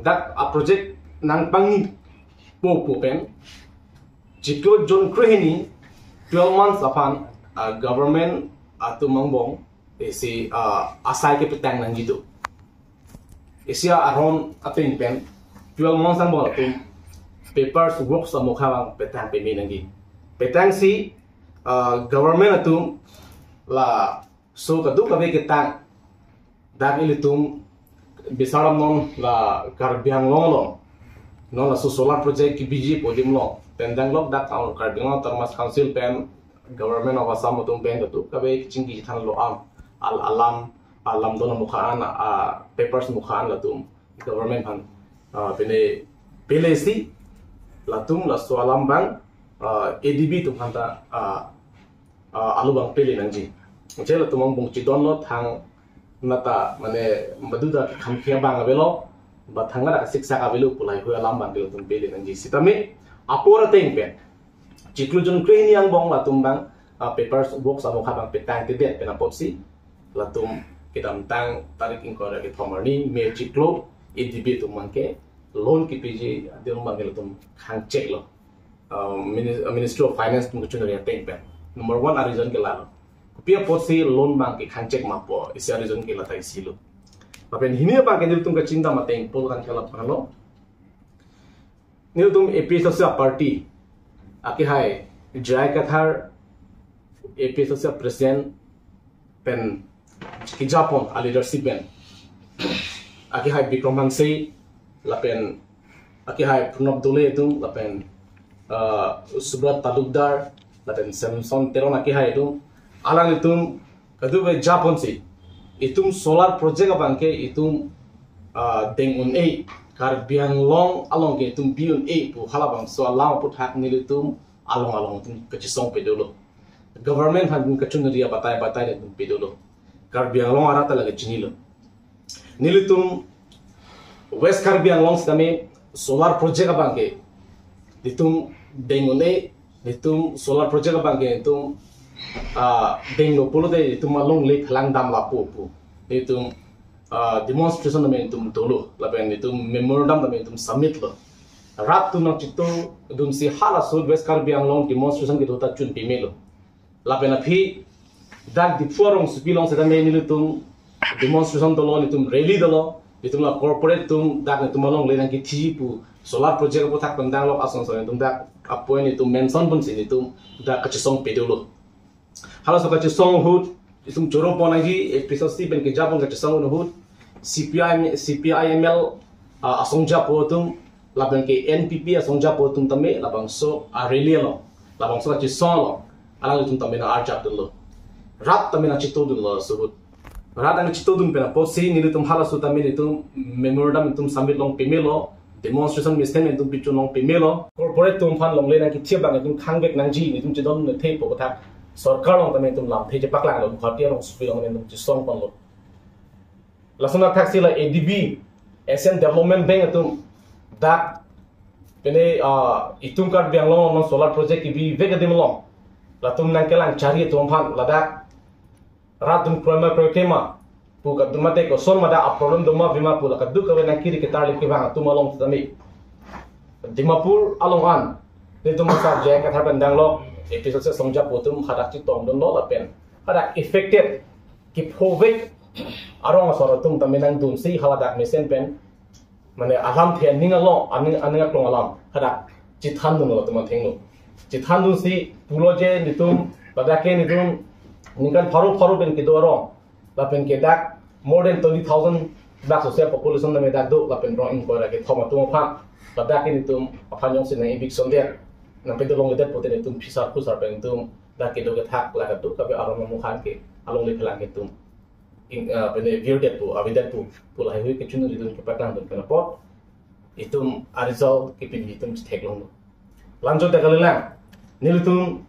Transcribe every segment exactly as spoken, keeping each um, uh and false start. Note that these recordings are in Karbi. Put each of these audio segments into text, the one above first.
Dak a project nangpangni po pu pen chiklo June krehini, twelve months aphan, ah, government atum angbong isi, ah, asai kepetang nangji do. Isi aron ateng pen twelve months angbong atum papers works amokha abang petang peme nangji. Petangsi, ah, government atum laso kadokave ketang, dak ilitum bisar alam non la Karbi Anglong along, non laso solar project kebiji pu adim along, pen danglok dak Karbi Anglong Autonomous Council pen Government of Assam atum pen kadokave chingki thanlo am, al alam, alam don amokha an, ah, papers mokha an latum government aphan, ah, pine pelesi, latum laso alam abang, ah, A D B atum aphanta, ah, ah, alo abang pele nangji. Je latum angbong chidonlo, thang nata mane maduda khamkhia abang avelo, ba thang nata siksak avelo pu laheihui alam abang ke latum pele nangji. Sitame apor ateng pen chiklo June krehini angbong latum abang, ah, papers works amokha abang petangtedet pen apotsi latum kedamtang tarik ingkoi ra kethom arni May chiklo, A D B atum abang ke loan kepiji adim abang ke latum khangcheklo. Ah, Minis-, ah, Ministry of Finance atum kachunri ateng pen number one a-reason ke lalo. Kopi apotsi loan abang ke khangchek ma pu isi a-reason ke lata isi lo. Lapen hini abang ke nelitum kachingdam ateng pol kan kala panglo. Nelitum A P H L C a-party, akehai J I Kathar, A P H L C a-president pen kejapon a-leadership pen, akehai Bikram Hanse, lapen akehai Pranab Doley atum, lapen, ah, Subrat Talukdar, lapen Samson Teron akehai atum, alanglitum kadokave japonsi itum solar project abang ke itum, ah, deng un-e, Karbi Anglong along ke itum bi un-e pu halabangso alam aphuthak nelitum along along itum kachisong pedolo. Government aphan kachunri abatai batai itum pedolo. Karbi Anglong arat ta lake chinilo. Nelitum West Karbi Anglong sitame solar project abang ke itum deng un-e, itum solar project abang ke itum, ah, denglo pulote itum alongle phelang dam lapu pu itum, ah, demonstration tame itum dolo, lapen itum memorandum tame itum submit lo. Rat atum nangchitodunsi halaso West Karbi Anglong demonstration kedo ta chun pemelo. Lapen aphi dak Diphu arongsopi along sitame nelitum demonstration dolo, nelitum rally dolo, nelitum la corporate atum dak nelitum alongle nangkethi pu solar project aphuthak pen danglok ason ason nelitum dak a-point nelitum mention ponsi nelitum dak kachisong pedolo. Halaso kachisong ahut itum choro pon nangji, A P H L C pen kejapon kachisong ahut C P I, C P I M L, ah, asongjapo atum, lapen ke N P P asongjapo atum tame labangso a-rally along, labangso kachisong along alanglitum tame nang-arjapdunlo. Rat tame nangchitodunlo laso ahut. Rat nangchitodun pen apotsi nelitum halaso tame nelitum memorandum itum submit long pemelo, demonstration mesen itum pichun long pemelo. Corporate atum aphan longle nangkethi abang itum khangvek nangji, nelitum chidon nangthepo aphuthak sorkar along tame itum lamthe chepaklanglo, Guwahati arongsopi along itum chisong ponlo. Lason athaksi la A D B, Asian Development Bank atum dak pine, ah, itum Karbi Anglong along solar project kebivek adim along latum nangkelang chari atum aphan ladak rat atum kroima kroikre ma pu kadoma te koson ma dak a-problem doma vima pu la kadokave nangkiri ketarlip kevang atum along tame Dimapur along an nelitum asar J I Kathar pen danglok, A P H L C asongjapo atum hadak chetongdunlo lapen hadak affected kephovek arong asor atum tame nangdunsi haladak mesen pen mane alamthe aning along, aning, aning aklong alam hadak chethandunlo atum athengno. Chethandunsi pulo je nelitum, ladak ke nelitum ningkan pharo pharo pen kedo arong, lapen ke dak more than twenty thousand dak social population tame dak do, lapen rong ingkoi ra kethom atum aphan ladak ke nelitum aphan jongsi nang-eviction det, nangpedolong det pute nelitum phisar khusar pen nelitum dak kedo kethak la kadokave arong amokha an ke alongle phelang ke nelitum ing, ah, pine virdetpo, avedetpo pu laheihui kechun nelitum kepaklangdun pen apot itum a-result kepin itum chetheklonglo. Lanchot ta kalilang, nelitum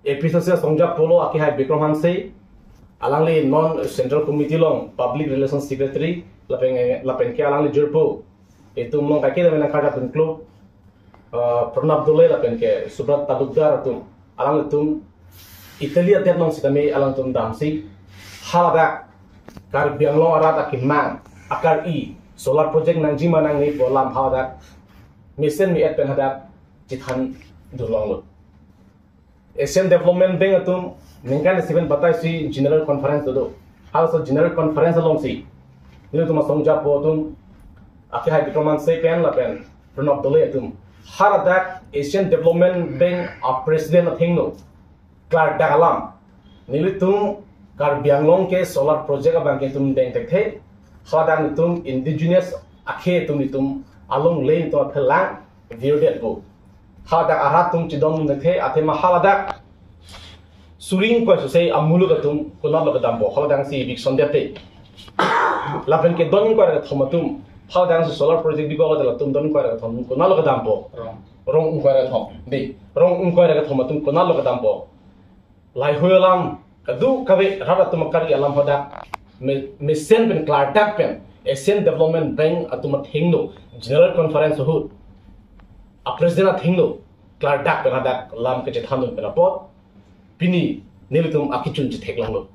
A P H L C asongjapo lo akehai Bikram Hanse, alangli non Central Committee along Public Relations Secretary, lapen, lapen ke alangli jirpo itum along kaike tame nangkarjapdun klok, ah, Pranab Doley lapen ke Subrat Talukdar atum, alanglitum Italy adet along sitame alangtum damsi haladak Karbi Anglong arat akemang akari Solar project nangji ma nangne pu alam hadak mesen mi-et pen hadak chethan dun longlo. Asian Development Bank atum ningkan isi pen batai si general conference dodo. Halaso general conference alongsi nelitum asong japo atum, akehai Bikram Hanse pen lapen Pranab Doley atum, hadak Asian Development Bank a president athengno klardak alam, nelitum Karbi Anglong ke solar project abang ke itum deng thekthe. Hadak itum indigenous akhei atum itum alongle itum aphelang virdetpo. Hadak arat atum chedondun thekthe, athema haladak suri ingkoi sosei amuluk atum konatlo kedampo, hadak si eviction det te. Lapen ke don ingkoi ra kethom atum, hadak si solar project bikok atum don ingkoi ra kethom konatlo kedampo. Rong. Rong ingkoi ra kethom. Di, rong ingkoi ra kethom atum konatlo kedampo. Lahei alam kadokave rat atum akari alam hadak me-, mesen pen klardak pen Asian Development Bank atum athengno general conference ahut a president athengno klardak pen hadak lam kechethan dun pen apot pini nelitum akechun chetheklonglo.